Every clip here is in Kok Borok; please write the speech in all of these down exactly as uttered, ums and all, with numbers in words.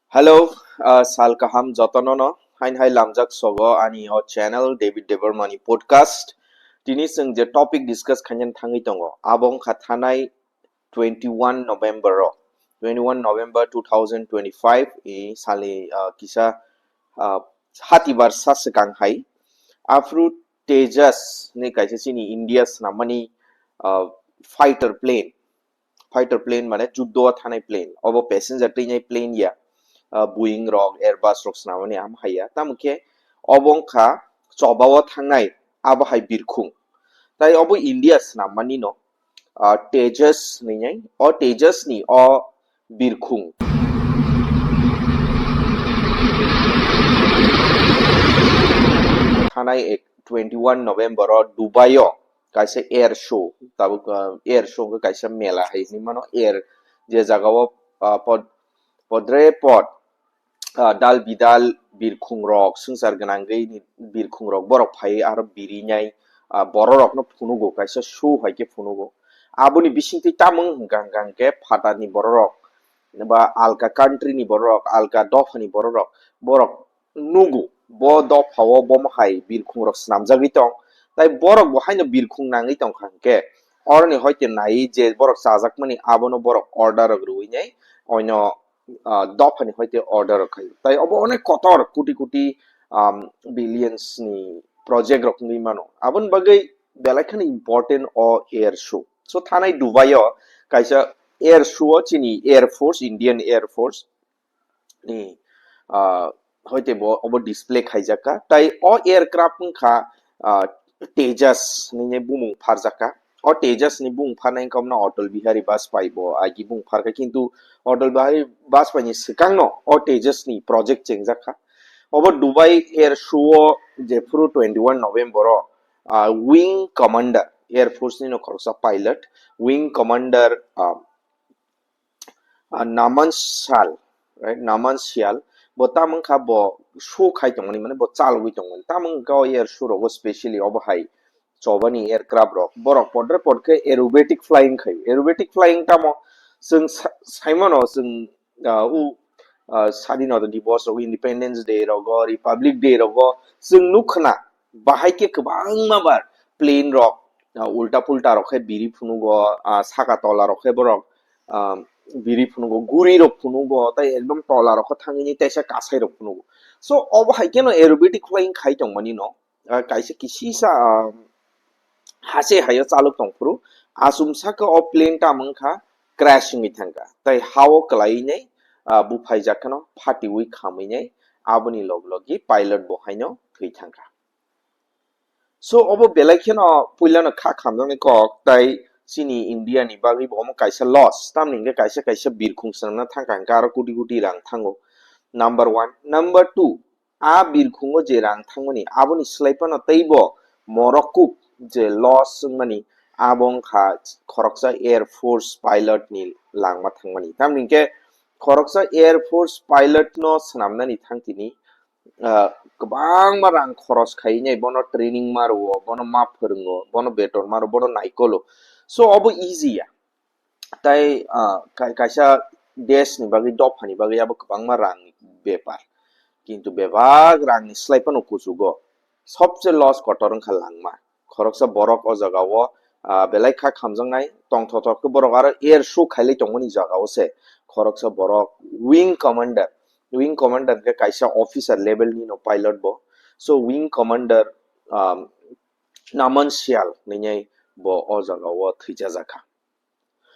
Hello, uh, sal kaham jotonono. Hain hai lamjak sogo ani o channel David Debbarmani podcast. Tini chwng je topic discuss khainani thangwi tongo, abo wngkha thanai twenty-one November o, twenty-one November two thousand twenty-five i salni, uh, kisa, uh, hatibar sa swkang hai aphuru Tejas ni kaisa chini India snamani, uh, fighter plane, fighter plane mane juddo o thanai plane, obo passenger twinai plane ya, uh, Boeing rok, Airbus rok snamani ham hai ya, tamo khe obo wngkha choba o thangnai abo hai birkhung. Tai obo India snamani no, ah, Tejas hinwi, o Tejas ni o birkhung. Thanai ek-, twenty-one November o Dubai o kaisa air show, tabuk, ah, air show wngkha kaisa mela hai hinwi mano, air je jaga o, ah, pod-, podre pod ah, dal bidal birkhung rok, swngchar gwnangwi ni birkhung rok, borok phai aro birinai, ah, borok rokno phunugo, kaisa show hai khe phunugo. Aboni bisingtwi tamung hwnkha hwnkha hwnkhe phatarni borok rok ba alka country ni borok rok, alka dopha ni borok rok, borok nugo bo dopha o bomo hai birkhung rok swnamjagwi tong, tai borok bo haino birkhung nangwi tongkha hwnkhe oroni hoite naiwi je borok chajakmani abono borok order rok rwinai oino ah, dophani hoite order rok khaio. Tai obo onek kotor koti koti, um, billions ni project rok wngwi mano. Aboni bagwi belai kheno important o air show. So thanai Dubai o kaisa air show o chini Air Force, Indian Air Force ni, ah, hoite bo obo display khaijak kha. Tai o aircraft wngkha, ah, Tejas hinwi bumung pharjak kha. O Tejas ni bumung pharnai wngkha Atal Bihari Vajpayee bo agi bumung pharkha, kintu Atal Bihari Vajpayee ni swkangno o Tejas ni project chengjak kha. Obo Dubai Air Show o jephuru twenty-one November o, ah, Wing Commander, Air Force ni no khoroksa pilot, Wing Commander, ah, ah, Naman Shal, right? Naman Shal, bo tamo wngkha bo show khai tongmani, mane bo chalogwi tongmani. Tamo wngkha o air show rogo specially obo hai chobani aircraft rok. Borok podre pod khe aerobatic flying khai. Aerobatic flying tamo chwng sa-, saimano chwng, ah, u, ah, Sadinota Dibosh rogo, Independence Day rogo, Republic Day rogo chwng nukhna bahai khe kwbangma bar plane rok, ah, ulta pulta rok khe biri phunugo, ah, saka tola rok khe borok, ah, biri phunugo, guri rok phunugo, tai ekdom tola rok khe thangwi teisa kasai rok phunugo. So obo hai kheno aerobatic flying khai tongmani no, ah, kaisa kisisa, ah, hase hayo chalok tongphuru, asum saka o plane tamo wngkha crash wngwi thangkha, tai ha o kwlaiwi nai, ah, buphaijak kheno phatiwi khamwi nai, aboni log logi pilot bo haino thwi thangkha. So, obo belai kheno puilano kha khamjaknai kok, tai chini India ni bagwi bo omo kaisa loss. Tamni hwnkhe kaisa kaisa birkhung swnamna thangkha hwnkhe aro koti koti rang thango. Number one. Number two, a birkhungo je rang thangmani, aboni slai phano teibo morok kuk je loss wngmani, abo wngkha khoroksa Air Force pilot ni langma thangmani. Tamni hwnkhe khoroksa Air Force pilot no swnamnani thang tini, ah, kwbangma rang khoros khainai, bono training ma rwo, bono ma phwrwngo, bono beton ma rwo, bono naikolo. So, obo easy ya. Tai, ah, kai-, kaisa desh ni bagwi, dopha ni bagwi abo kwbangma rang ni bepar. Kintu bebak rang ni slai phano kuchugo. Sobse loss kotor wngkha langma. Khoroksa borok o jaga o, ah, belai kha khamjaknai, tongthok thok khe borok aro air show khailai tongmani jaga o se. Khoroksa borok wing commander, wing commander khe kaisa officer level ni no pilot bo. So wing commander, um, Naman Sial hinwi bo o jaga o thwijajakha.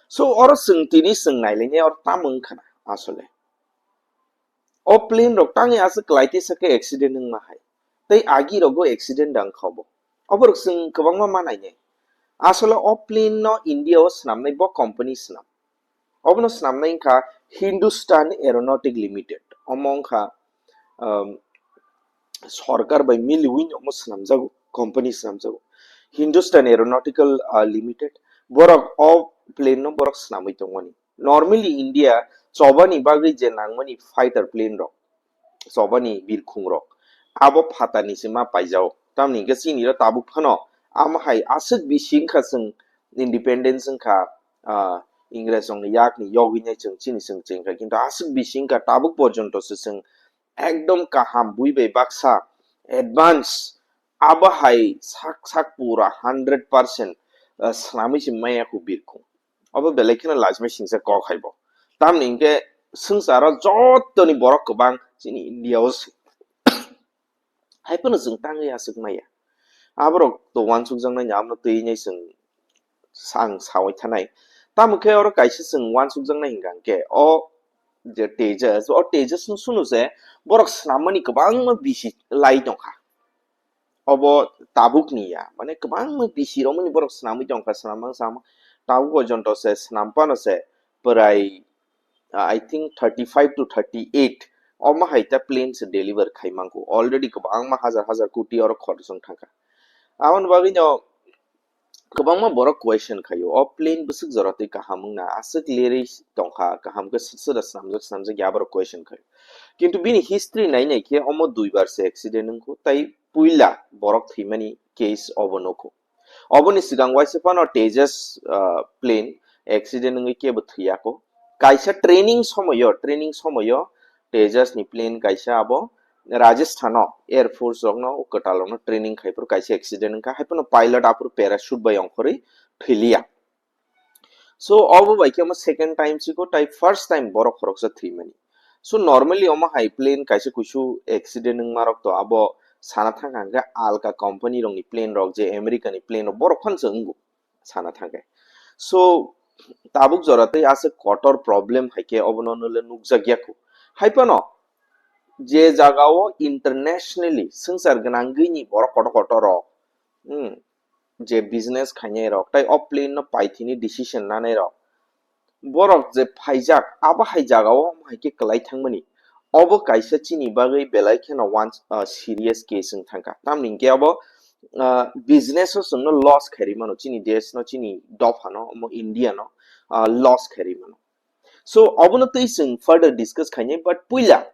So, oro chwng tini chwng nailainai oro tamo wngkha na asole. O plane rok tangwi aswk kwlai tisa khe accident wngma hai. Tei agi rogo accident wngkha obo. Oborok chwng kwbangma ma nainai. Asole o plane no India o swnamnai bo company swnam. Obono swnamnai wngkha Hindustan Aeronautic Limited. Omo wngkha, um, sorkar bai miliwi omo swnamjago, company swnamjago. Hindustan Aeronautical, uh, Limited. Borok o plane no borok swnamwi tongmani. Normally India chobani bagwi je nangmani fighter plane rok, chobani birkhung rok, abo phatarni se ma paijao. Tamni hwnkhe chini ro tabuk phano amo hai aswk bisi wngkha chwng independence wngkha, ah, Ingres rokni yakni yogwi nai chwng chini chwng chengkha, kintu aswk bisi wngkha tabuk porjonto se chwng ekdom kaham bui bai baksa advance abo hai sak sak pura hundred percent, ah, swnamwi se maya khu birkhung. Obo belai kheno lajimai singsa kok hai bo. Tamni hinkhe swngcharo jottoni borok kwbang chini India o se. Hai phano chwng tangwi aswk maya. Aborok to uansukjaknai ni, abono twi nai chwng sang sawi thanai. Tamo khe oro kaisa chwng uansukjaknai hinkha hinkhe o je Tejas, o Tejas no sunu je borok swnammani kwbangma bisi lai tongkha. Obo tabukni ya, mane kwbangma bisi romani borok swnamwi tongkha, swnamang swnamang. Tabuk porjonto se swnam phano se pwrai, uh, I think thirty-five to thirty-eight omo hai ta plane se deliver khai mangkho. Already kwbangma hajar hajar koti oro khorchong thangkha. Aboni bagwi no kwbangma borok question khaio, o plane bwswk jora twi kaham wngna, aswk lerwi tongkha, kaham khe swk swra swnamjak swnamjak ya, borok question khaio. Kintu bini history nai nai khe omo duibar se accident wngkho, tai puila borok thwimani case obo nukho. Oboni swkang waisa phano Tejas, ah, plane accident wngwi kebo thwiyakho. Kaisa training somoyo, training somoyo Tejas ni plane kaisa abo Rajasthan o Air Force rokno kwtal rokno training khai phuru kaisa accident wngkha, hai phano pilot aphuru parachute bai ongkhorwi thwiliya. So obo bai khe omo second time siko, tai first time borok khoroksa thwimani. So normally omo hai plane kaisa kuisu accident wngma rok to abo sana thangkha hwnkhe alka company rokni plane rok, je America ni plane rok, borok phano se wngo sana thangkhe. So tabuk jora tei aswk kotor problem hai khe obono nole nukjak yakho. Hai phano je jaga o internationally swngchar gwnangwi ni borok kotor kotor rok, hmm, je business khainai rok, tai o plane no paithini decision nanai rok, borok je phaijak, abo hai jaga o omo hai khe kwlai thangmani, obo kaisa chini bagwi belai kheno one, uh, serious case wng thangkha. Tamni hinkhe abo, uh, business o chwngno loss khairi mano, chini desh no, chini dopha no, omo India no, uh, loss khairi mano. So obono twi chwng further discuss khainai, but puila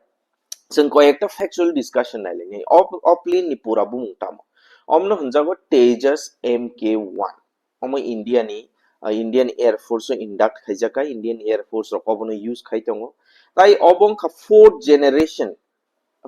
chwng koi ekta factual discussion nailainai. O, o plane ni pura bumung tamo? Omno hwnjago Tejas M K one. Omo India ni, ah, Indian Air Force o induct khaijak kha, Indian Air Force rok obono use khai tongo. Tai obo wngkha fourth generation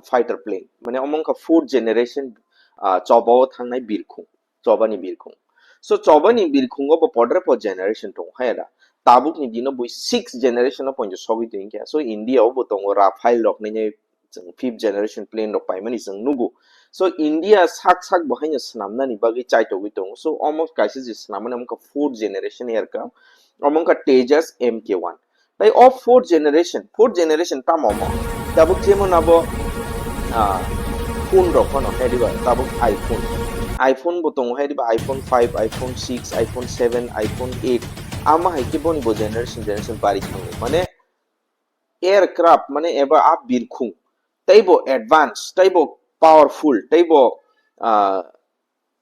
fighter plane, mane omo wngkha fourth generation, ah, choba o thangnai birkhung, choba ni birkhung. So choba ni birkhung o bo podre pod generation tongo hai da. Tabuk ni dino bui six generation o ponjo sogwi tongkha. So India o bo tongo Rafale rok nini chwng fifth generation plane rok paimani chwng nugo. So India sak sak bo haino swnamnani bagwi chaitogwi tongo. So omo kaisa je swnamani omo wngkha fourth generation aircraft, omo wngkha Tejas M K one. Tai o fourth generation, fourth generation tamo omo? Tabuk jemon abo, ah, phone rok phano hai diba, tabuk iPhone. iPhone bo tongo hai diba, iPhone five, iPhone six, iPhone seven, iPhone eight. Ama hai khe boni bo generation generation bari thango. Mane aircraft, mane eba a birkhung teibo advance, teibo powerful, teibo, ah,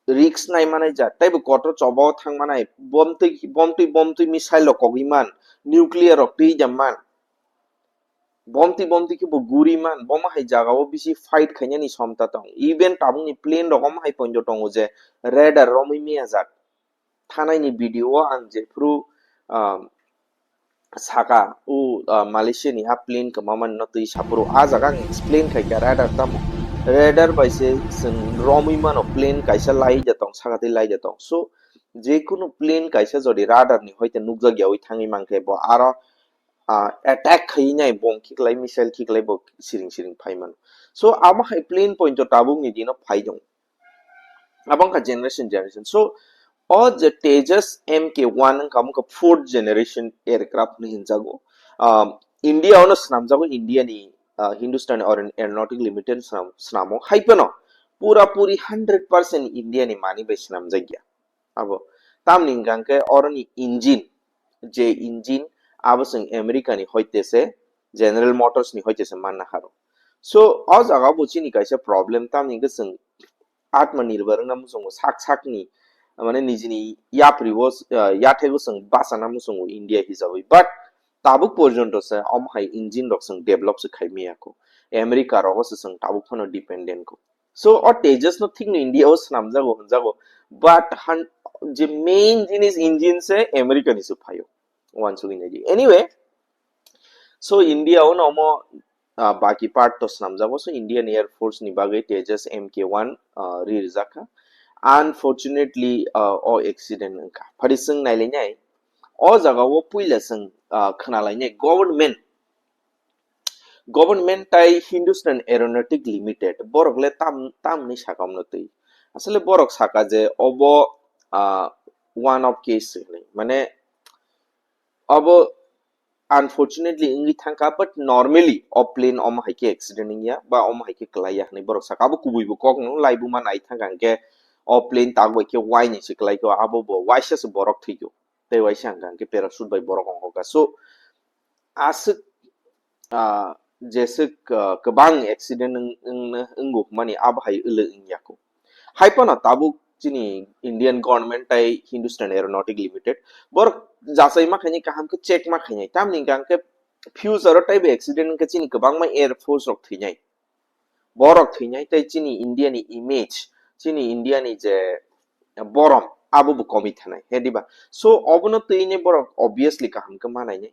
risk nai manai ja, teibo kotor choba o thang manai, bomtwi, bomtwi, bomtwi missile rok kogwi man, nuclear rok twi ja man, bomtwi, bomtwi khe bo guri man, bomo hai jaga o bisi fight khainani somta tong. Even tabuk ni plane rok omo hai ponjo tongo je radar romwi mia jak. Thanai ni video o ang jephuru, ah, saka, o, ah, Malaysia ni a plane kwmamani no twi saphuru, a jaga ang explain khai kha radar tamo. Radar bai se chwng romwi mano plane kaisa lai da tong, saka twi lai da tong. So, je kunu plane kaisa jodi radar ni hoite nukjak yawi thangwi mankhe bo aro, ah, attack khaiwi nai bomb khiklai, missile khiklai bo siring siring phai mano. So, amo hai plane point o tabuk ni dino phai tong. Abo wngkha generation, generation. So, o je Tejas M K one wngkha, omo wngkha fourth generation aircraft hinwi hinjago. Um, India ono swnamjago, India ni, uh, Hindustan Aer-, Aeronautic Limited swnam-, swnamo. Hai phano pura puri hundred percent India ni mani bai swnamjakya. Abo tamni hwnkha hwnkhe oroni engine, je engine abo chwng America ni hoite se, General Motors ni hoite se manna haro. So, o jaga bo chini kaisa problem, tamni hwnkhe chwng Atma nirbhar wngna muchungo, sak sakni, mane nijini yapri o, ah, yathego chwng bachana muchungo India hisabai. But tabuk porjonto se omo hai engine rok chwng develop se khai maya kho. America rogo se chwng tabuk phano dependent kho. So o Tejas no thikno India o swnamjago hwnjago. But han-, je main jinis engine se America ni se phaio. Wansugwi naidi. Anyway, so India o no omo, ah, baki part to swnamjago. So Indian Air Force ni bagwi Tejas M K one, ah, ri rijak kha. Unfortunately, ah, o accident wngkha. Phari chwng nailainai, o jaga o puila chwng, ah, khwnalainai government, government tai Hindustan Aeronautic Limited, borok le tam, tamni saka omno twi. Asole borok saka je obo, ah, one of case hinwi. Mane obo unfortunately wngwi thangkha, but normally o plane omo hai khe accident wngya ba omo hai khe kwlaiya hinwi borok saka. Abo kubui bo kok no laibu ma nai thangkha hwnkhe o plane tak bai khe waini se kwlaikha, abo bo waisa se borok thwikha. Tei waisa hwnkha hwnkhe parachute bai borok ongkha. So aswk, ah, jeswk, ah, kwbang accident wng-, wng-, wngo hwnmani abo hai wngya kho. Hai phano tabuk chini Indian government tai Hindustan Aeronautic Limited borok jachai ma khainai, kaham khe check ma khainai, tamni hwnkha hwnkhe future o taibo accident wngkhe chini kwbangma air force rok thwinai. Borok thwinai tei chini India ni image, chini India ni je borom, abo bo komi thanai, he diba? So obono twi ni borok obviously kaham khe ma nainai.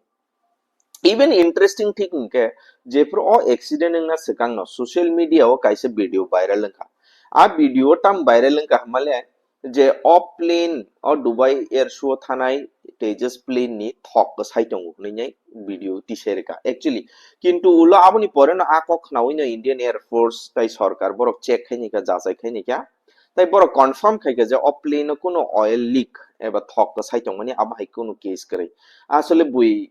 Even interesting thik hwnkhe, jephru o accident wngna swkang no social media o kaisa video viral wngkha. A video o tam viral wngkha hwnmale, je o plane, o Dubai Air Show o thanai Tejas plane ni thok kwsai tongo hwnwi nai video tisai rwkha. Actually, kintu ulo aboni pore no a kok khnaui no Indian Air Force tai sorkar borok check khaini kha, jachai khaini kha. Tai borok confirm khai kha je o plane o kuno oil leak eba thok kwsai tongmani, abo hai kuno case kwrwi. Asole bui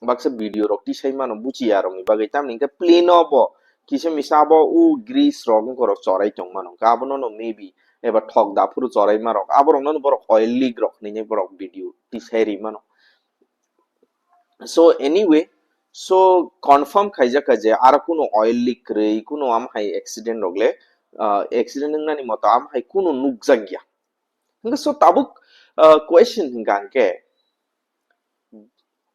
baksa video rok tisai mano buchiya rokni bagwi, tamni hwnkhe plane o bo kisa misa abo o grease rok wngkha rok chorai tong mano, hwnkhe abono no maybe eba thok daphuru chorai ma rok, aborokno no borok oil leak rok hinwi borok video tisai ri mano. So anyway, so confirm khaijak kha je aro kuno oil leak kwrwi, kuno am hai accident rok le, ah, accident wngnani moto am hai kuno nukjak ya. Hwnkhe so tabuk, ah, question hwnkha hwnkhe,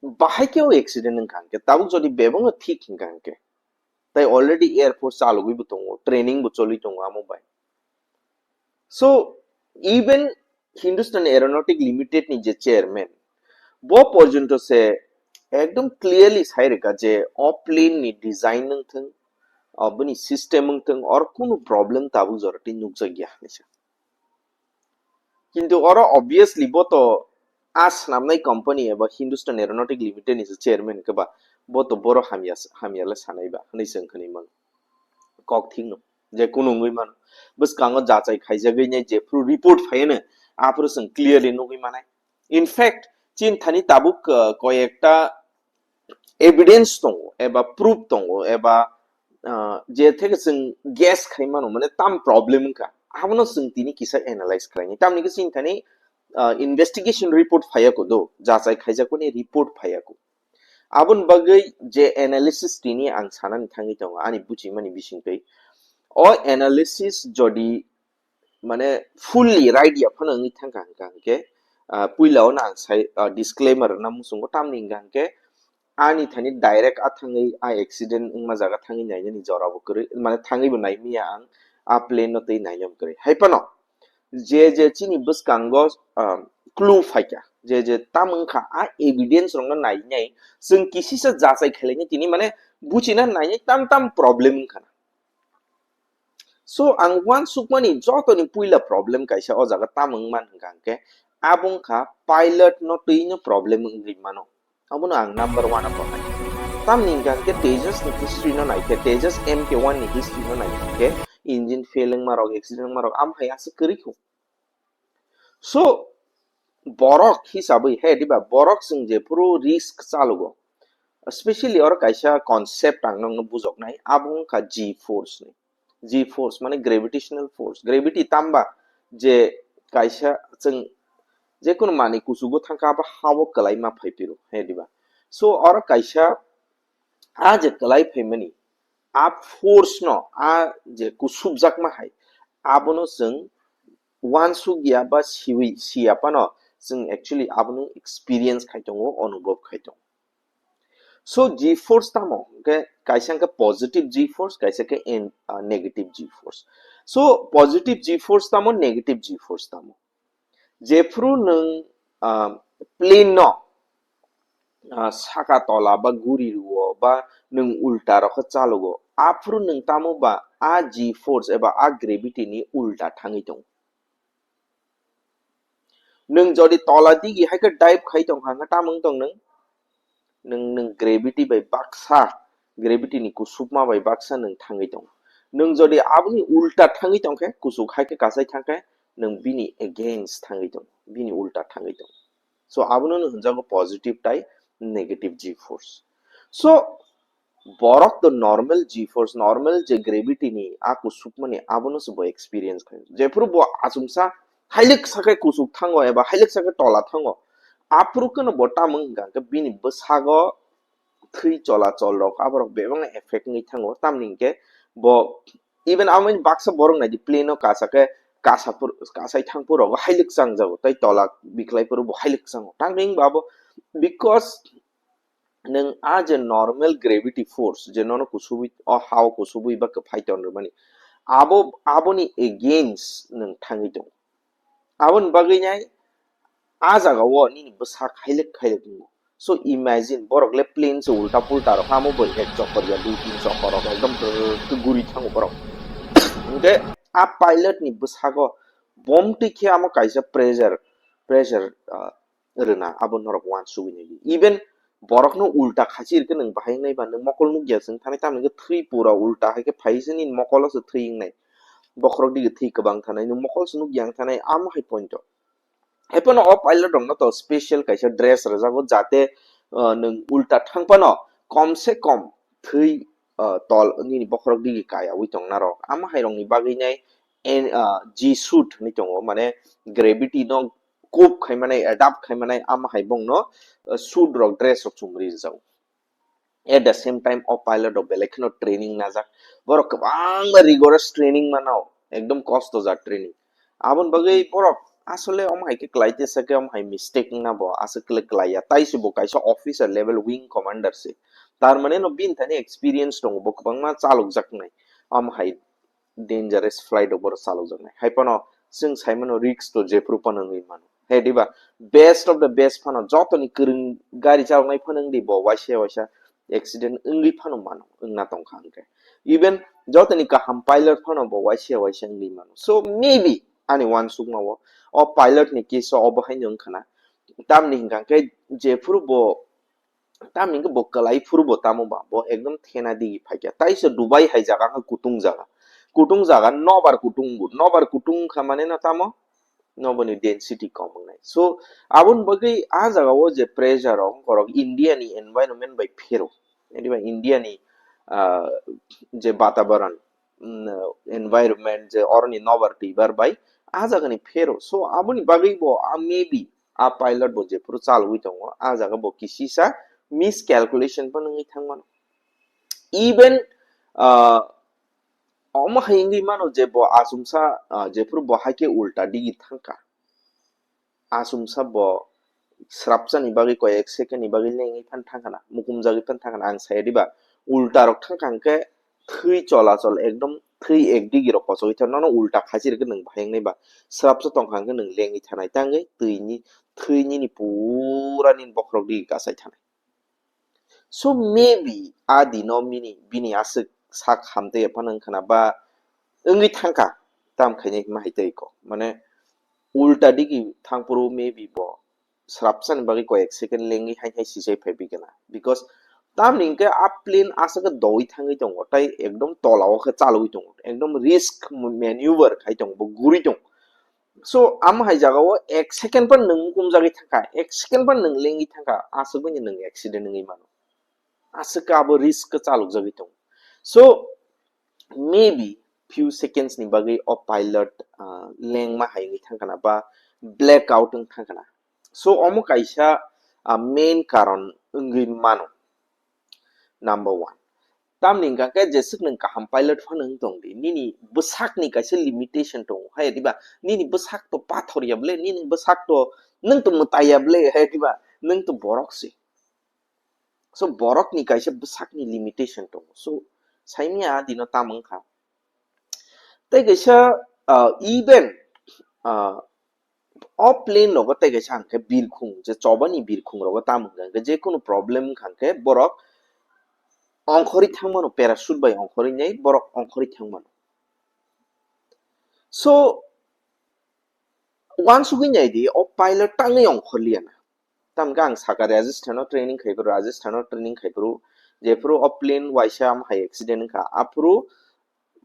bahai khe o accident wngkha hwnkhe, tabuk jodi bebakno thik hwnkha hwnkhe, tai already Air Force chalogwi bo tongo, training bo choli tongo amo bai. So even Hindustan Aeronautic Limited ni je chairman, bo porjonto se ekdom clearly sai rwkha je o plane ni design wngthwng, o bini system wngthwng, or kunu problem tabuk jora tei nukjak ya hinwi sa. Kintu oro obviously bo to a swnamnai company eba Hindustan Aeronautic Limited ni se chairman khe ba, bo to boro hamya, hamya le sanai ba hinwi se wngkhani mano. Kok thik no, je kunu wngwi mano. Bwskango jachai khaijagwi nai jephru report phaiano, aphuru chwng clearly nugwi manai. In fact, chini thani tabuk, uh, koyekta evidence tongo, eba proof tongo, eba, uh, je theke chwng guess khai mano, mane tam problem wngkha. Abono chwng tini kisa analyze khlaini. Tamni khe chini thani, uh, investigation report phaiya kho do, jachai khaijakmani report phaiya kho. Aboni bagwi je analysis tini ang sanani thangwi tongo, ani buchimani bisingtwi. O analysis jodi mane fully right ya phano wngwi thangkha hwnkha hwnkhe, ah, puila ono ang sai, ah, disclaimer rwna muchungo, tamni hwnkha hwnkhe ani thani direct a thangwi a accident wngma jaga thangwi nainani jora bo kwrwi, mane thangwi bo naimaya ang, a plane no twi nainani kwrwi. Hai phano je je chini bwskango, ah, clue phaikha, je je tam wngkha a evidence rokno nainai chwng kisisa jachai khailainai tini, mane buchina nainai tam tam problem wngkha na. So ang uansukmani jotoni puila problem kaisa o jaga tamo wngman hwnkha hwnkhe, abo wngkha pilot no twi no problem wngwi mano. Abono ang number one o bahai. Tamni hwnkha hwnkhe Tejas ni history no naikhe, Tejas M K one ni history no naikhe, engine fail wngma rok, accident wngma rok, amo hai aswk kwrwi kho. So borok hisabwi, he diba, borok chwng jephuru risk chalogo, specially oro kaisa concept ang nokno bujoknai, abo wngkha G force ni. G force mane gravitational force. Gravity tamba je kaisa chwng jekunu manwi kuchugo thangkha, abo ha-o kwlai ma phaiphiro, he diba? So oro kaisa a je kwlai phaimani, a force no, a je kusubjakma hai, abono chwng uansuk ya ba siwi, siya phano chwng actually abono experience khai tongo, onubhob khai tongo. So G force tamo hwnkhe, kaisa hwnkhe positive G force, kaisa khe en-, ah, negative G force. So positive G force tamo, negative G force tamo? Jephru nwng, ah, plane no ah, saka tola ba guri rwo ba nwng ulta rok khe chalogo, aphuru nwng tamo ba a G force eba a gravity ni ulta thangwi tongo. Nwng jodi tola digi hai khe dive khai tong kha, hwnkhe tamo wng tong nwng? Nwng, nwng gravity bai baksa, gravity ni kusupma bai baksa nwng thangwi tongo. Nwng jodi aboni ulta thangwi tong khe, kusuk hai khe kasai thang khe, nwng bini against thangwi tongo, bini ulta thangwi tongo. So, abono hwnjago positive tai negative G force. So, borok to normal G force, normal je gravity ni a kusukmani abono se bo experience khai. Jephuru bo achumsa hailik sakai kusuk thango eba hailik sakai tola thango, aphuru keno bo tamung hwnkha khe bini bwsago thwi cholachol rok aborok bebak effect wngwi thango. Tamni hwnkhe bo even amoni baksa borok naidi plane o kasa khe kasa pur-, kasai thangpur rogo hailik changjago, tei tola biklai puro bo hailik chango. Tamni hwnba abo because nwng a je normal gravity force je nono kusubui, o hao kusubui ba kwphai ton rwmani, abo, aboni against nwng thangwi tongo. Aboni bagwi nai a jaga o nini bwsak hailik hailik wngo. So imagine, borok le plane se ulta pulta rok amo bo ek chokor ya dui tin chokor rok ekdom brrrr khe guri thango borok. Hwnkhe a pilot ni bwsago bom twi khe amo kaisa pressure, pressure, ah, rwna abo norok uansugwi nai di. Even borokno ulta khachir khe nwng bahai wngnai ba nwng mokol nukya se wng thanai, tamni hwnkhe thwi pura ulta hai khe phai se nini mokolo se thwi wngnai. Bokhorok dige thwi kwbang thanai, nwng mokol se nukya wng thanai, amo hai point o. Hai phano o pilot rokno to special kaisa dress rwjago, jate, uh, nwng ulta thang phano kom se kom thwi, uh, tol nini bokhorok dige kayaui tong narok. Amo hai rokni bagwi nai en-, uh, G suit hinwi tongo, mane gravity no cope khai manai, adapt khai manai, amo hai bongno, uh, suit rok, dress rok chumui rijak. At the same time, o pilot rok belai kheno training najak. Borok kwbangma rigorous training mano, ekdom kosto jak training. Aboni bagwi borok asole omo hai khe kwlai tesa khe omo hai mistake wngna bo aswk kle kwlai ya. Tai se bo kaisa officer level wing commander se. Tar mane no bini thani experience tongo, bo kwbangma chalokjak nai. Omo hai dangerous flight rok borok chalokjaknai. Hai phano chwng sai mano risk to jephru phano wngwi mano. He diba, best of the best phano jotoni kwrwng gari chaloknai phano wngdi bo waisa waisa accident wngwi phano mano, wngna tongkha hwnkhe. Even jotoni kaham pilot phano bo waisa waisa wngwi mano. So maybe ani uansukma o, o pilot ni case o obo haino wngkha na. Tamni hwnkha khe jephru bo Tamni hwnkhe bo kwlai phuru bo tamo ba, bo ekdom thena digi phaikha. Taisa Dubai hai jaga wngkha kutung jaga. Kutung jaga nobar kutung bo. Nobar kutung wngkha mane no tamo? Noboni density kom wngnai. So, aboni bagwi a jaga o je pressure rok, borok India ni environment bai phero. Ediba India ni, ah, je batabaran, mm, environment je oroni nobar twibar bai a jaga ni phero. So, aboni bagwi bo a maybe a pilot bo jephuru chalwi tongo, a jaga bo kisisa miscalculation phano wngwi thangmano. Even, ah, omo hai wngwi mano je bo achomsa, ah, jephuru bo haikhe ulta digi thangkha. Achomsa bo srapsa ni bagwi koi ek second ni bagwi lengwi phan thangkha na, mukumjagwi phan thangkha na, ang saya diba ulta rok thangkha hwnkhe thwi cholachol ekdom thwi ek digi rok kochogwi thangkha, nono ulta khachi rwkhe nwng bahai wngnai ba, srapsa tongkha hwnkhe nwng lengwi thanai tangwi twi ni, thwi nini pura nini bokhorok digi kasai thanai. So maybe a dino mini, bini aswk sak hamtwi phano wngkha na ba wngwi thangkha, tam khainai ma hai tei ko, mane ulta digi thangphuru maybe bo srapsani bagwi koi ek second lengwi hai hai sisai phaibi gana. Because tamni hwnkhe a plane aswk khe doi thangwi tongo, tai ekdom tola o khe chalwi tongo, ekdom risk maneuver khai tongo, bo guri tongo. So, amo hai jaga o ek second phan nwng mukumjagwi thangkha, ek second phan nwng lengwi thangkha, aswk bai nwng accident wngwi mano. Aswk khe abo risk khe chalokjagwi tongo. So, maybe few seconds ni bagwi o pilot, ah, lengma hai wngwi thangkha na ba black out wng thangkha na. So, omo kaisa, ah, main karon wngwi mano. Number one. Tamni hwnkha khe jeswk nwng kaham pilot phano wng tong di, nini bwsakni kaisa limitation tongo, hai diba? Nini bwsak to pathor ya ble, nini bwsak to, nwng to mwtai ya ble, hai diba? Nwng to borok se. So, borokni kaisa bwsakni limitation tongo. So, saimya dino tamo wngkha. Tei kaisa, ah, even, ah, o plane rogo tei kaisa hwnkhe birkhung, je chobani birkhung rogo tamo hwnkhe je kunu problem wngkha hwnkhe borok ongkhorwi thangmano, parachute bai ongkhorwi nai borok ongkhorwi thangmano. So, uansugwi nai di, o pilot tangwi ongkhorliya na. Tamkhe ang saka Rajasthan o training khai phuru, Rajasthan o training khai phuru, jephuru o plane waisa am hai accident wngkha, aphuru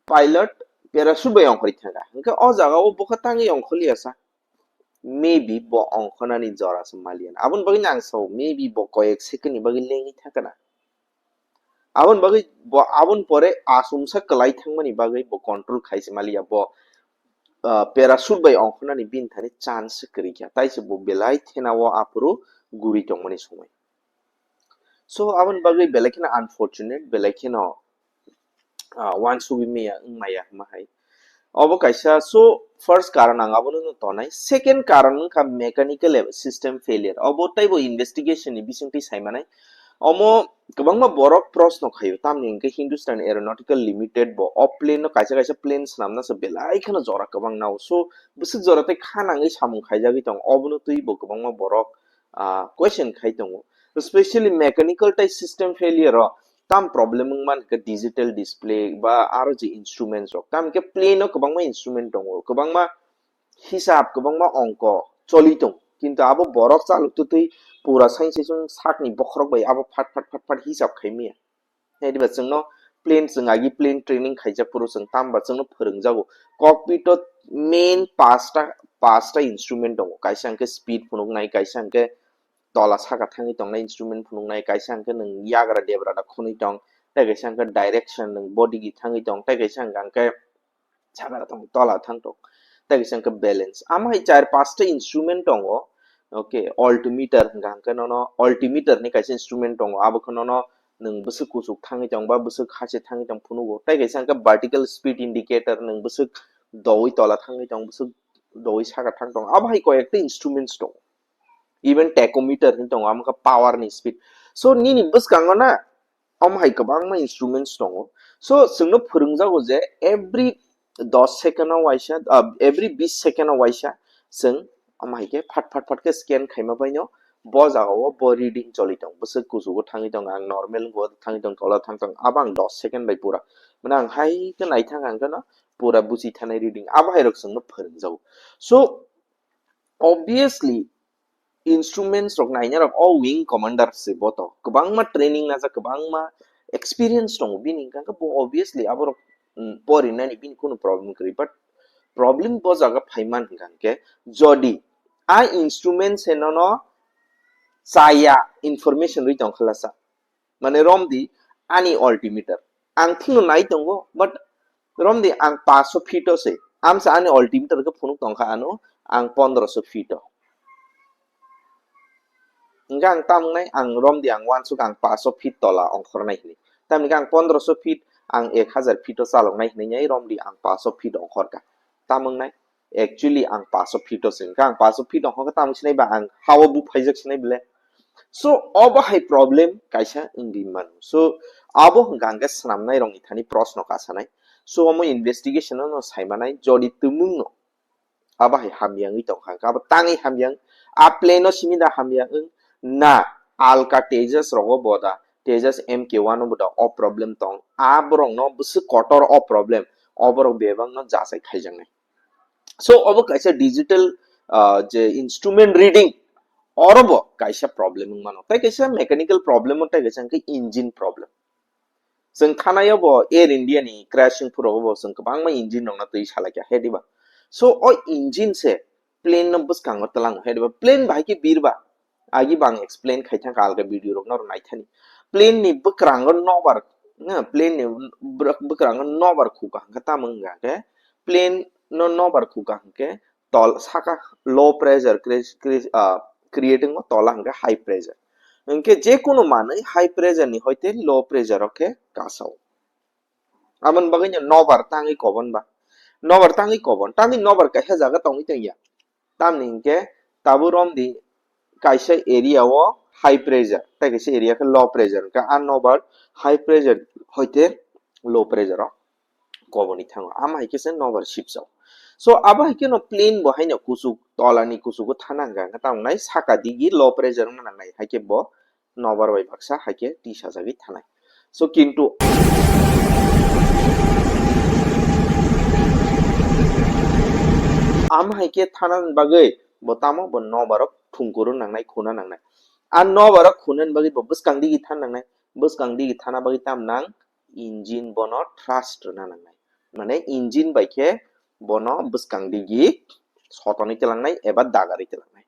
pilot parachute bai ongkhorwi thangkha. Hwnkhe o jaga o bokha tangwi ongkhorliya sa. Maybe bo ongkhornani jora se maliya na. Aboni bagwi no ang sao, maybe bo koyek second ni bagwi lengwi thangkha na. Aboni bagwi bo, aboni pore asumsa kwlai thangmani bagwi bo control khaise maliya, bo, ah, parachute bai ongkhornani bini thani chance se kwrwi kha, tei se bo belai thena o aphuru guri tongmani somoi. So, aboni bagwi belai kheno unfortunate, belai kheno, ah, uansugwi maya, wngmaya hwnma hai. Obo kaisa, so, first karon ang abono no tonai. Second karon wngkha mechanical system failure. Obo teibo investigation ni bisingtwi saimanai. Omo kwbangma borok proshno khaio, tamni hwnkhe Hindustan Aeronautical Limited bo o plane no kaisa kaisa plane swnamna se belai kheno jora kwbang nao. So, bwswk jora tei kha nangwi samung khaijagwi tongo, obono twi bo kwbangma borok, ah, question khai tongo. Especially mechanical tei system failure o tam problem wngmani khe digital display ba aro je instruments rok. Tam khe plane o kwbangma instrument tongo, kwbangma hisab, kwbangma ongko choli tong. Kintu abo borok chalok twtwi pura sainsaichung sakni bokhorok bai abo phat phat phat phat hisab khai maya. Hediba chwngno plane, chwng agi plane training khaijak phuru chwng tamba chwngno phwrwngjago. Cockpit o main pasta, pasta instrument tongo. Kaisa hwnkhe speed phunuknai, kaisa hwnkhe tola saka thangwi tongnai instrument phunuknai, kaisa hwnkhe nwng yagra debra da khwnwi tong, tei kaisa hwnkhe direction nwng body gi thangwi tong, tei kaisa hwnkhe saka thang tola thang tong, tei kaisa hwnkhe balance. Amo hai char pasta instrument tongo. Okay, altimeter hwnkha hwnkhe nono altimeter ni kaisa instrument tongo, abo khe nono nwng bwswk kuchuk thangwi tong ba bwswk hase thangwi tong phunugo, tei kaisa hwnkhe vertical speed indicator, nwng bwswk doui tola thangwi tong, bwswk doui saka thang tong, abo hai koi ekta instruments tongo. Even tachometer hinwi tongo, amo khe power ni speed. So, nini bwskango na, omo hai kwbangma instruments tongo. So, chwngno phwrwngjago je every dos second o waisa, ah, every bis second o waisa chwng omo hai khe phat phat phat khe scan khaima baino bo jaga o bo reading choli tong. Bwswk kuchugo thangwi tong, ang normal wngkha thangwi tong, tola thang tong, abo ang dos second bai pura. Mane ang hai khe naithang ang khe no pura buchi thanai reading. Abo hai rok chwngno phwrwngjago. So, obviously, instruments rok naina rok o wing commander se bo to kwbangma training najak, kwbangma experience tongo bini, hwnkhe bo obviously aborok, mm, porinani bini kunu problem kwrwi, but problem bo jaga phaiman hwnkhe jodi a instrument se nono chaya information rwi tongkha lasa, mane romdi ani altimeter. Ang thikno nai tongo, but romdi ang paso feet o se. Amsa ani altimeter khe phunuk tongkha ano, ang pondroso feet o. Hingkhe ang tamo wngnai, ang romdi ang uansuk ang paso feet tola ongkhornai hinwi. Tamni khe ang pondroso feet, ang ek hazar feet o chaloknai hinwi romdi ang paso feet ongkhorkha. Tamo wngnai? Actually, ang paso feet o se wngkha, ang paso feet ongkha khe tamo sinai ba ang ha-o buphaijak sinai bele. So, obo hai problem kaisa wngwi mano. So, abo hwnkha hwnkhe swnamnai rokni thani proshno kasanai. So, omo investigation no saimanai, jodi twmwngno abo hai hamya wngwi tongkha, abo tangwi hamya wng, a plane no simi da hamya wng, na alka Tejas rogo bo da, Tejas M K one o bo da o problem tong, a borok no bwswk kotor o problem, o borok bebak no jachai khaijaknai. So, obo kaisa digital, ah, je instrument reading, oro bo kaisa problem wng mano. Tai kaisa mechanical problem, tai kaisa hwnkhe engine problem. Chwng khanai bo Air India ni crashing phuru bo chwng kwbangma engine rokno twi salaikha, he diba? So, o engine se plane no bwskango twlango, he diba? Plane bahai khe birba, agi bo ang explain khai thangkha alga video rok norok naithani. Plane ni bwkrango nobar, na, plane ni bwk-, bwkrango nobar khuka hwnkhe tamo wngkha hwnkhe plane no nobar khuka hwnkhe tol saka low pressure cre-, cre-, ah, creating o tola hwnkhe high pressure. Hwnkhe je kunu manwi high pressure ni hoite low pressure o khe kasao. Aboni bagwi no nobar tangwi kobon ba. Nobar tangwi kobon. Tamni nobar kaisa jaga tongwi tongya. Tamni hinkhe tabuk romdi kaisa area o high pressure, tei kaisa area khe low pressure. Hinkhe a nobar high pressure hoite low pressure o koboni thango. Ama hai khe se nobar sipjao. So abo hai khe no plane bo haino kuchuk, tolani kuchugo thana hwnkha hwnkhe tamo nai saka digi low pressure wngna nangnai, hai khe bo nobar bai baksa hai khe tisajagwi thanai. So kintu am hai khe thana bagwi bo tamo bo nobarok thungkuru nangnai, khuna nangnai. A nobarok khunani bagwi bo bwskang digi thana nangnai, bwskang digi thana bagwi tam nang, engine bono thrust rwna nangnai. Mane engine bai khe bono bwskang digi sotonwi twlangnai eba dagarwi twlangnai.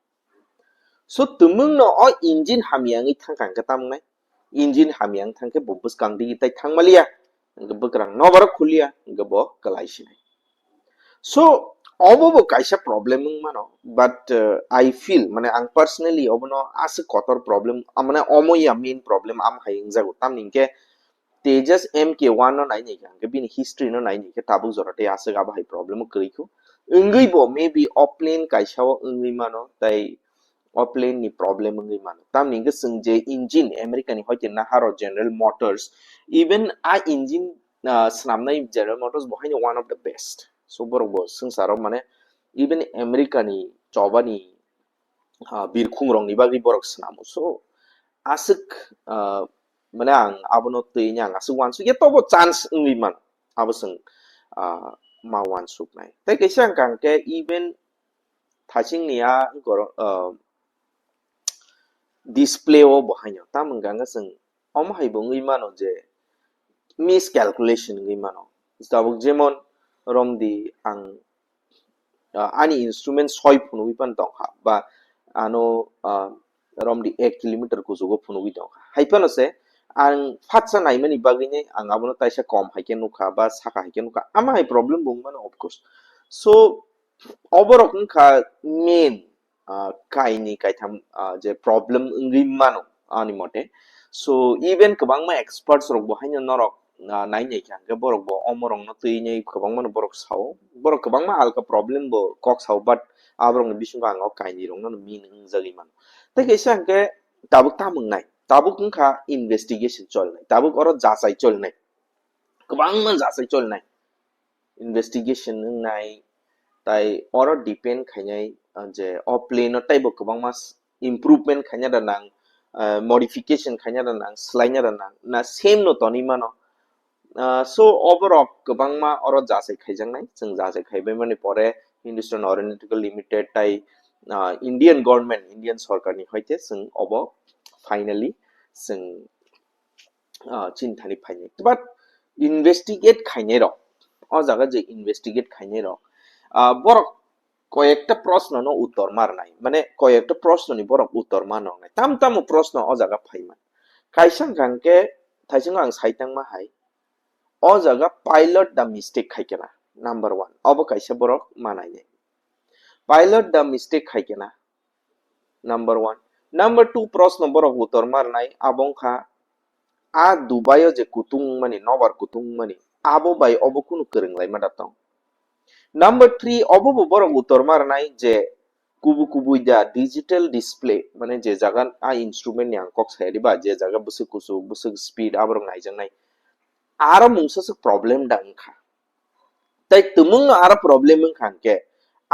So twmwngno o engine hamya wngwi thangkha hwnkhe tamo wngnai? Engine hamya wng thangkhe bo bwskang digi tai thangmaliya, hwnkhe bwkrang nobar khuliya, hwnkhe bo kwlai sinai. So obo bo kaisa problem wng mano, but uh, I feel, mane ang personally obono aswk kotor problem, ah, mane omo ya main problem am hai wngjago, tamni hwnkhe Tejas M K one no nai nai khe, hwnkhe bini history no nai nai khe tabuk jora tei aswk abo hai problem o kwrwi kho. Wngwi bo maybe o plane kaisa o wngwi mano, tai o plane ni problem wngwi mano. Tamni hwnkhe chwng je engine America ni hoite naharo General Motors, even a engine, ah, swnamnai General Motors bo haino one of the best. So borok bo swngcharo mane even America ni chobani ah, birkhung rokni bagwi borok swnamo. So, aswk, ah, mane ang abono twi ang aswk uansuk ya, tobo chance wngwi man, abo chwng, ah, ma uansuknai. Tei kaisa hwnkha hwnkhe even thachingni a goro-, ah, display o bo haino, tamo hwnkha hwnkhe chwng omo hai bo wngwi mano je miscalculation wngwi mano. Tabuk jemon romdi ang, ah, ani instrument soi phunugwi phano tongkha, ba ano, ah, romdi ek kilometer kuchugo phunugwi tongkha. Hai phano se ang phatsa naimani bagwini ang abono taisa kom hai khe nukha ba saka hai khe nukha. Ama hai problem bo wngmano, of course. So, oborok wngkha main, ah, kaini kaitham, ah, je problem wngwi mano ani mote. So, even kwbangma experts rok bo haino norok, ah, nai nai kha hwnkhe borok bo omorokno twi nai kwbangma no borok sao. Borok kwbangma alka problem bo kok sao, but aborokni bisingo ang o kaini rokno min wngjagwi mano. Tei kaisa hwnkhe tabuk tamo wngnai? Tabuk wngkha investigation cholnai, tabuk oro jachai cholnai, kwbangma jachai cholnai. Investigation wngnai, tai oro depend khainai, ah, je o plane no taibo kwbangma s-, improvement khaina da nang, ah, modification khaina da nang, swlaina da nang, na same no tonwi mano. Ah, so oborok kwbangma oro jachai khaijaknai, chwng jachai khaibai mani pore Hindustan Aeronautical Limited tai, ah, Indian government, Indian sorkar ni hoite chwng obo finally chwng, ah, chini thani phainai. But investigate khainai rok, o jaga je investigate khainai rok, ah, borok koyekta proshno no uttor ma rwnai, mane koyekta proshno ni borok uttor ma nongnai. Tam tamo proshno o jaga phaiman. Kaisa hwnkha hwnkhe, thaisingo ang sai tangma hai, o jaga pilot da mistake khai kena, number one. Obo kaisa borok ma nainai. Pilot da mistake khai kena, number one. Number two, proshno borok uttor ma rwnai, abo wngkha, a Dubai o je kutung wngmani, nobar kutung wngmani, abo bai obo kunu kwrwng laima da tong? Number three, obo bo borok uttor ma rwnai je kubu kubui da digital display, mane je jaga a instrument ni ang kok saya diba, je jaga bwswk kuchuk, bwswk speed, aborok naijaknai, aro mungsa swk problem da wngkha. Tai twmwngno aro problem wngkha hwnkhe,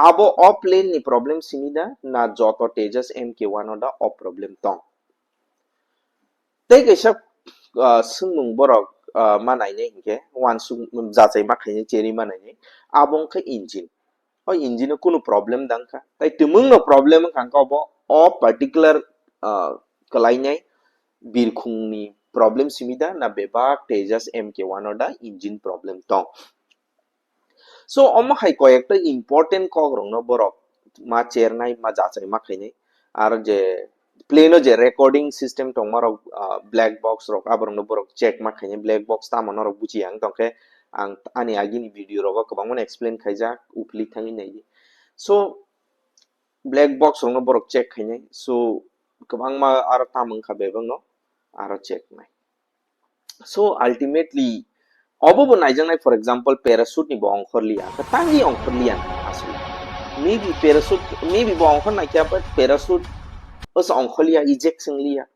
abo o plane ni problem simi da, na joto Tejas M K one o da o problem tong? Tei kaisa, ah, swngmung borok, ah, ma nainai hinkhe, uansuk jachai ma khainai, cherwi ma nainai, abo wngkha engine. O engine o kunu problem da wngkha. Tai twmwngno problem wngkha hwnkhe obo, o particular, ah, kwlainai birkhungni problem simi da, na bebak Tejas M K one o da engine problem tong? So, omo hai koyekta important kokrokno borok ma chernai, ma jachai ma khainai. Aro je plane o je recording system tongmarok, ah, black box rok, aborokno borok check ma khainai. Black box tamo norok buchiya wng tongkhe, ang ani agini video rogo kwbangmano explain khaijak, uphilwi thangwi naidi. So, black box rokno borok check khainai. So, kwbangma aro tamo wngkha bebakno aro check nai. So ultimately, obo bo naijaknai, for example, parachute ni bo ongkhor liya, hwnkhe tangwi ongkhor liya aswk. Maybe parachute, maybe bo ongkhor naikha, but parachute oso ongkhor liya, eject swng liya,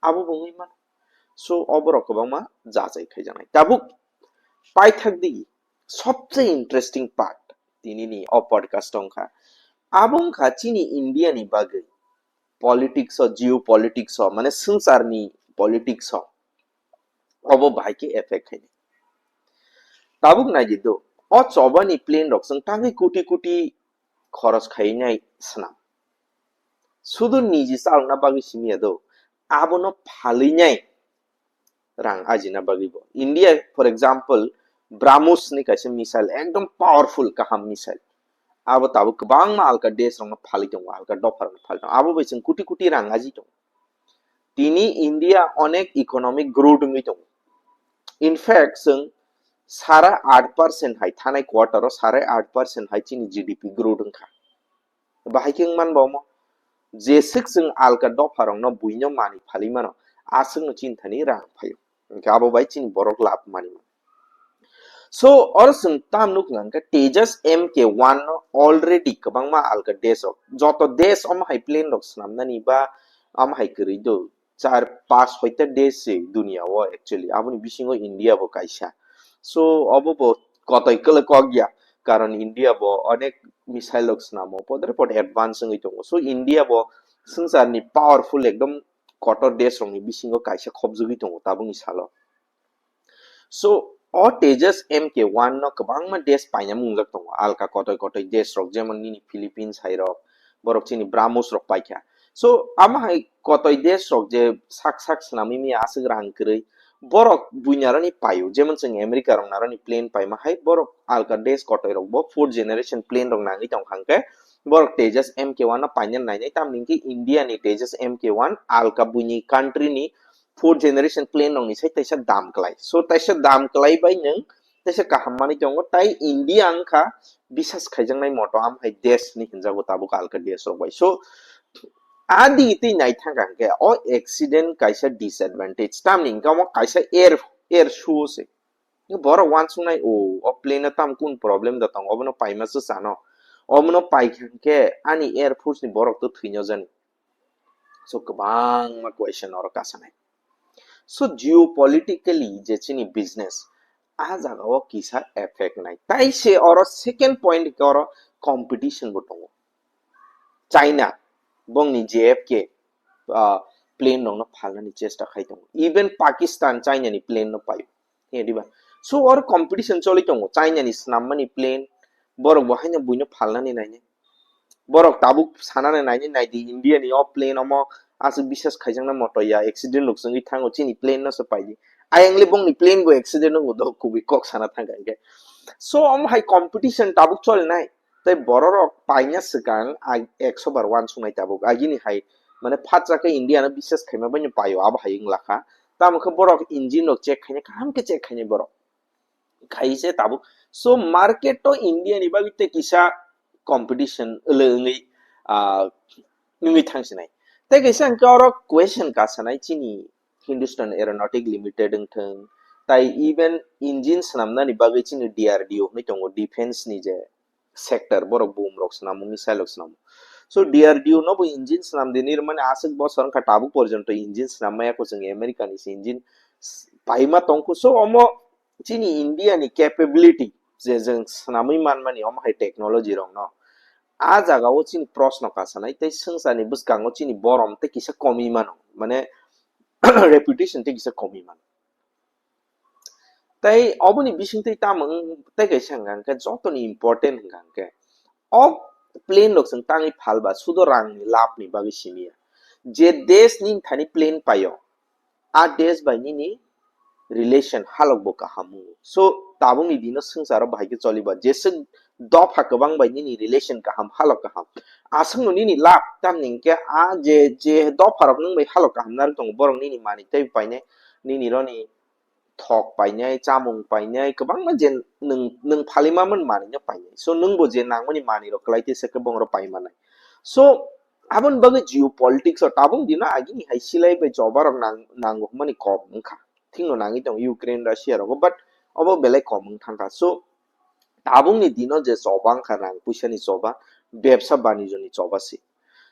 abo bo wngwi mano. So oborok kwbangma jachai khaijaknai. Tabuk paithak di, sobse interesting part. tinini o podcast wngkha. Abo wngkha chini India ni bagwi politics o, geopolitics o, mane swngcharni politics o obo bahai khe effect khainai. Tabuk naidi do, o chobani plane rok chwng tangwi koti koti khoros khainai swnam. Sudu niji chalokna bagwi simi ya do, abono phalinai rang ajina bagwi bo. India, for example, BrahMos ni kaisa missile, ekdom powerful, kaham missile. Abo tabuk kwbangma alka desh rokno phalwi tongo, alka dopha rokno phalwi tongo. Abo bai chwng koti koti rang aji tongo. Tini India onek economic growth wngwi tongo. In fact, chwng sara at percent hai, thanai quarter o sara at percent hai chini G D P growth wngkha. Bahai khe wngman bo omo, jeswk chwng alka dopha rokno buino manwi phalwi mano, aswkno chini thani rang phaio. Hwnkhe abo bai chini borok lab manwi mano. So, oro chwng tam nuk nang khe Tejas M K one no already kwbangma alka desh rok, joto desh omo hai plane rok swnamnani ba omo hai kwrwi do, char pas hoita desh se dunia o actually, aboni bisingo India bo kaisa. So, obo bo kotoi kwlwi kok ya, karon India bo onek missile rok swnamo, podre pod advance wngwi tongo. So, India bo swngcharni powerful ekdom kotor desh rokni bisingo kaisa khopjagwi tongo tabukni salo. So, o Tejas M K one no kwbangma desh paina mungjak tongo, alka kotoi kotoi desh rok, jemon nini Philippines hai rok, borok chini BrahMos rok paikha. So, amo hai kotoi desh rok je sak sak swnamwi mia aswk rang kwrwi, borok buinaroni paio, jemon chwng America rok naroni plane paima hai, borok alka desh kotoi rok bo fourth generation plane rok nangwi tong kha hwnkhe, borok Tejas M K one no paina nainai, tamni hwnkhe India ni Tejas M K one alka buini country ni fourth generation plane rokni sai taisa dam kwlai. So taisa dam kwlai bai nwng taisa kaham manwi tongo, tai India wngkha bisas khaijaknai moto am hai desh hinwi hinjago tabuk alka desh rok bai. So a digi twi naithang kha hwnkhe o accident kaisa disadvantage, tamni hwnkhe omo kaisa air, air show se. Borok wansuknai, o, o plane o tam kun problem da tongo, obono paima se chano. Omono paikha hwnkhe ani air force ni borok to thwino jani. So kwbangma question oro kasanai. So geopolitically je chini business, a jaga o kisa effect nai. Tai se oro second point ke oro competition bo tongo. China, bongni J F K, ah, plane rokno phalnani chesta khai tongo. Even Pakistan China ni plane no paio. He diba? So oro competition choli tongo. China ni swnammani plane, borok bo haino buino phalnani nainai. Borok tabuk sanani nainai, naidi India ni o plane omo aswk bisas khaijakna moto ya, accident rok chwngwi thango, chini plane no se paidi. Ayang le bongni plane bo accident wngo do, kubui kok sana thangkha hwnkhe. So omo hai competition tabuk cholinai. Tei bororok paina swkang ag-, ekso bar wansuknai tabuk. Agini hai, mane, phatsa khe India no bisas khaima bai no paio, abo hai wng lakha. Tamo khe borok engine rok check khainai, kaham khe check khainai borok. Khai se tabuk. So, market to India ni bagwi tei kisa competition wle wngwi, ah, wngwi thang sinai. Tei kaisa hwnkhe oro question kasanai chini Hindustan Aeronautic Limited wngthwng, tai even engine swnamnani bagwi chini D R D O hinwi tongo, defense ni je sector, borok bom rok swnamo, missile rok swnamo. So D R D O no bo engine swnam di nirmani aswk bosor wngkha, tabuk porjonto engine swnam maya ko chwng America ni se engine s-, paima tongkhu. So omo chini India ni capability je jwng swnamwi manmani omo hai technology rok no, a jaga o chini proshno kasanai tei swngcharni bwskango chini borom tei kisa komi mano, mane reputation tei kisa komi mano. Tei oboni bisingtwi tamo wng-, tei kaisa hwnka hwnkhe jotoni important hwnka hwnkhe o plane rok chwng tangwi phalba sudo rangni labni bagwi simi ya. Je desh nini thani plane paio, a desh bai nini relation halok bo kaham wngo. So tabukni dino swngcharo bahai khe choliba, jeswk dopha kwbang bai nini relation kaham, halok kaham, aswkno nini lab tamni hwnkhe a je, je dopha rok nwng bai halok kaham narwk tongo, borok nini manwi tei painai, nini roni thok painai, chamung painai, kwbangma je nwng, nwng phalima man manwino painai. So nwngbo je nangmani manwirok kwlai tei se khe bongrok pai manai. So aboni bagwi geopolitics o tabuk dino agini hai silai bai choba rok nang-, nango hwnmani kok wngkha. Thikno nangwi tongo Ukraine, Russia rogo, but obo belai kom wng thangkha. So tabukni dino je choba wngkha rang puisani choba, bebsa banijoni choba se.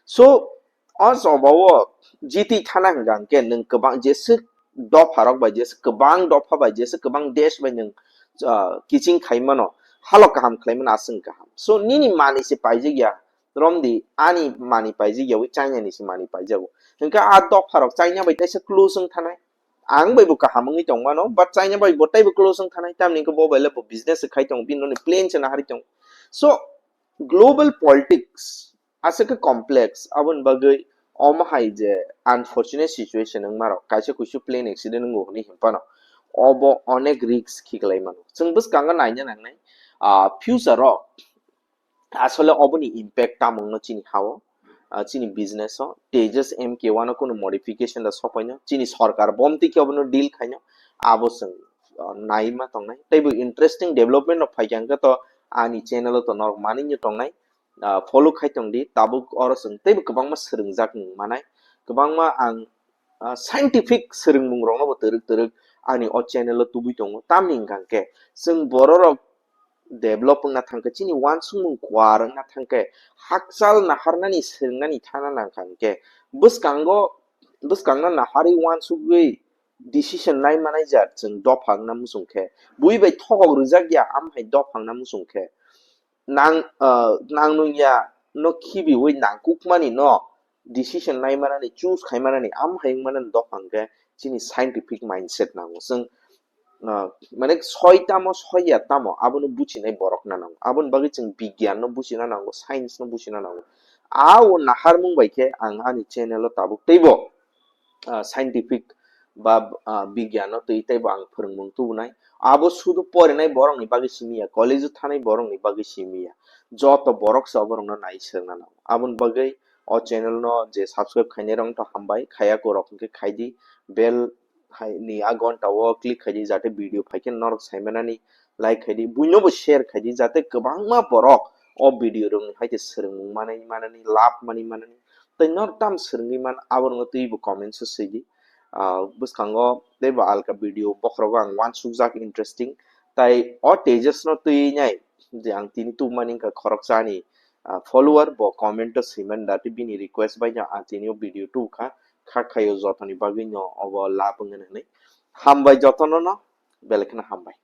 So o choba o jiti thana hwnka hwnkhe nwng kwbang jeswk dopha rok bai, jeswk kwbang dopha bai, jeswk kwbang desh bai nwng, ah, kiching khai mano, Halok kaham khlaimani aswk kaham. So nini mani se paijak ya, romdi ani mani paijak ya, wi China ni se mani paijago. Hwnkhe a dopharok China bai taisa close wng thanai. Ang bai bo kaham wngwi tongmano, but China bai bo taibo close wng thanai. Tamni hwnkhe bo bai le bo business se khai tongo, bini noni plan se nahari tongo. So global politics aswk khe complex, aboni bagwi omo hai je unfortunate situation wngmarok, kaisa kuisu plane accident wngo hwnwi hinphano obo onek risk khiklai mano. Chwng bwskango naina nangnai, ah, future o asole oboni impact tamo wngno chini hao, ah, chini business o, Tejas M K one o kunu modification da sopaino, chini sorkar bomti khe obono deal khaino, abo chwng, ah, naima tongnai. Teibo interesting development rok phaikha hwnkhe to ani channel o to norok manwi tongnai. Ah, follow khai tong di, tabuk oro chwng teibo kwbangma swrwngjak manai, kwbangma ang, ah, scientific swrwngmung rokno bo twrwk twrwk ani o channel o tubui tongo. Tamni hwnkha khe chwng borok rok develop wngna thangkhe, chini uansukmung kuar wngna thangkhe, hakchal naharnani swrwngnani thana nangkha hwnkhe, bwskango, bwskangno naharwi uansugwi decision nai manai jat chwng dophang na muchung khe, bui bai thokok rwjak ya, am hai dophang na muchung khe, nang, ah, nang nung ya no khibiwi nangkukmani no decision nai manani, choose khai manani, am hai wng manani dophang khe chini scientific mindset nango. Chwng, ah, mane soi tamo, soi ya tamo, abono buchinai borok na nango. Aboni bagwi chwng bigyan no buchina nango, science no buchina nango. A o naharmung bai khe ang ani channel o tabuk teibo, ah, scientific ba, ah, bigyan no twi teibo ang phwrwngmung tubunai. Abo sudu porinai borokni bagwi simi ya, college o thanai borokni bagwi simi ya. Joto borok se oborokno nai swrwngna nango. Aboni bagwi o channel no je subscribe khainai rok to hambai, khaya ko rok hwnkhe khai di, bell hai ni a gonta o click khai di, jate video phai khe norok sai manani, like khai di, buino bo share khai di, jate kwbangma borok o video rok ni hai khe swrwngmung manai manani, lab manai manani, tei norok tam swrwngwi man, abo rokno twibo comment o swi di. Ah, bwskango teibo alka video bokhorogo ang uansukjak interesting, tai o Tejas no twi nai je ang tini tubumani wngkha khoroksa ani, ah, follower, bo comment o swiman da, tei bini request bai no ang tini o video tubukha, kha khaio jotoni bagwi no obo lab wngwi nai. Hambai jotono no, belai kheno hambai.